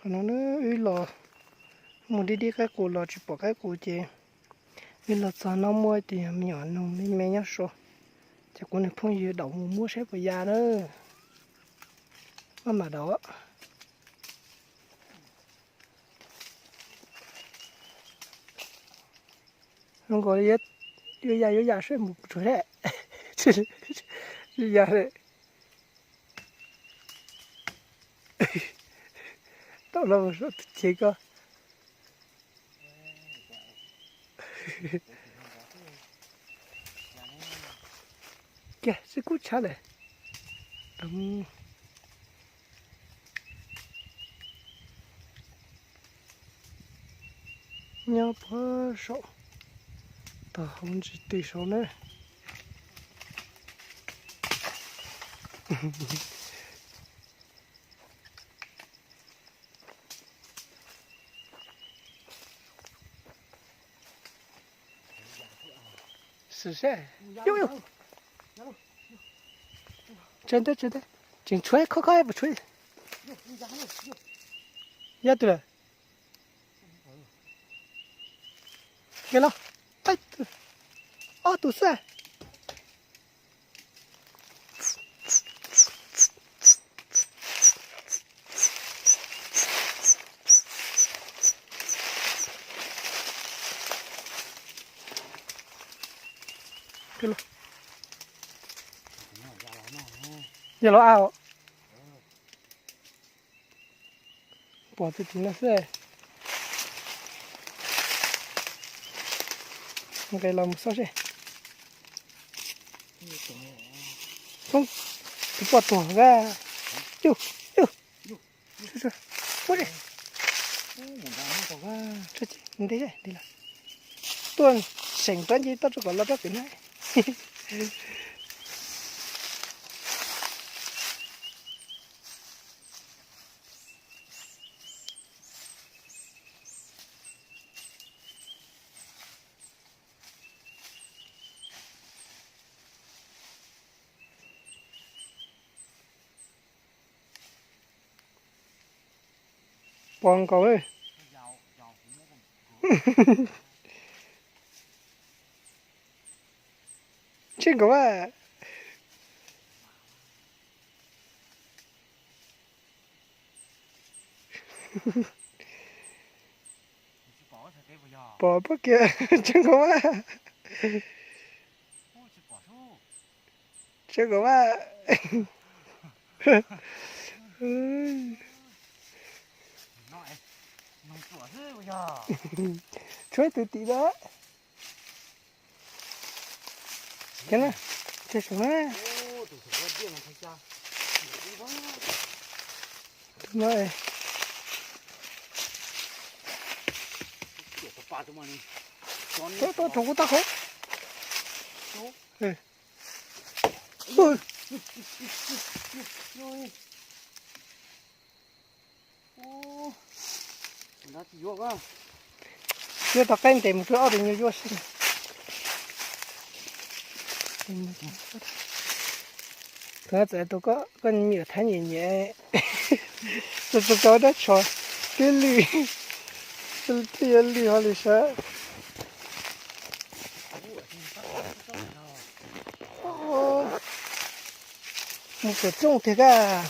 No na, wb los mus dib dib qaib qus los tsis pom qaib qus ces wb los txog no muaj tus me nyuam noog me me nyob saud, ces kuv niag phooj ywg daus mus muab saib puas ya na. Maj mam daus. Zoo nkaus li yuav ya yuav ya seb mus tsuag dab. Yuav ya lawm. Tau los mus saib tus ceg ko. Kiag sib kub tshaj lawm. Nyob puag saum tog hauv ntsis tw saud na. Tseem tshuav khob khob puas tshuav. Ya twg lawm? Ke los, ob tug xwb. Yog los a. Pom tus tim no xwb. Nqes los mus xauj seb. Tus poj tuag a. Yus, yus. Muab, nte, nte lawm. Tuaj seem rab nce toj rau kom los rau pem na. Pom nkaus. Ntshe nkaus a. Pom pob kiag, tseem nkaus a. Tseem nkaus a. Tshuav ib tug tim lawm. Ces na, tseg saum na. Tus no, tau tau rau kuv tau hauv. Yuav tau qaib ntes mus rau ob tug nyuag yuav si. Txawm tus koj me nyuam thaib nyiam nyiam, txawm txawm dab tsho twb lwj, twb yuav lwj ho lwj sab. Mus puas tsooj tiag kab.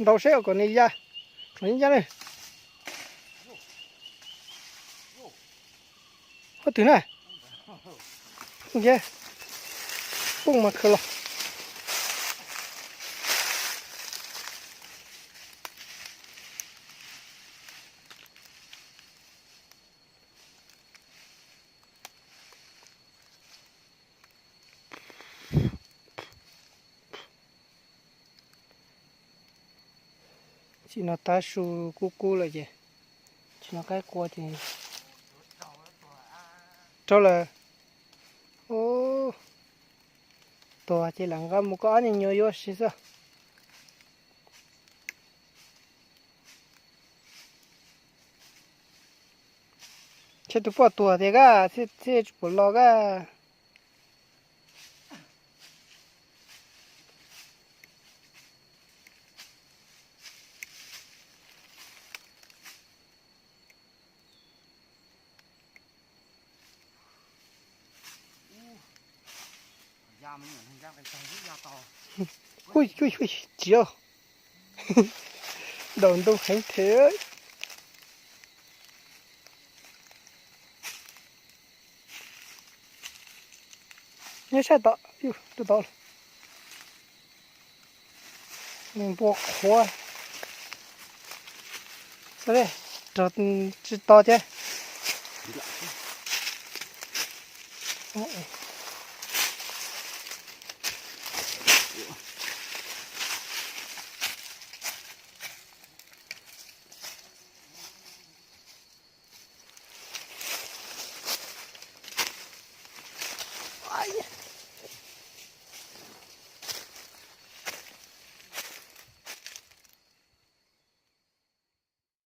Ntaus seb kom nws ya, kom nws ya na. Ob tug na. Pooj mas khawm los. Tsim no tav su kub kub lawm ces tsim no qaib qua ces rau lawm. Tuag ces lam nqa mus koj ob niag nyuag yuav si xwb. Tshuav tus poj tuag tiag kab, thiaj tsis pom los kab. Ui, ui, ui, tsis, daus ntug heev thiab. Nyob sab tod, rau tod. Npua qhuav. Rau tsis to thiab.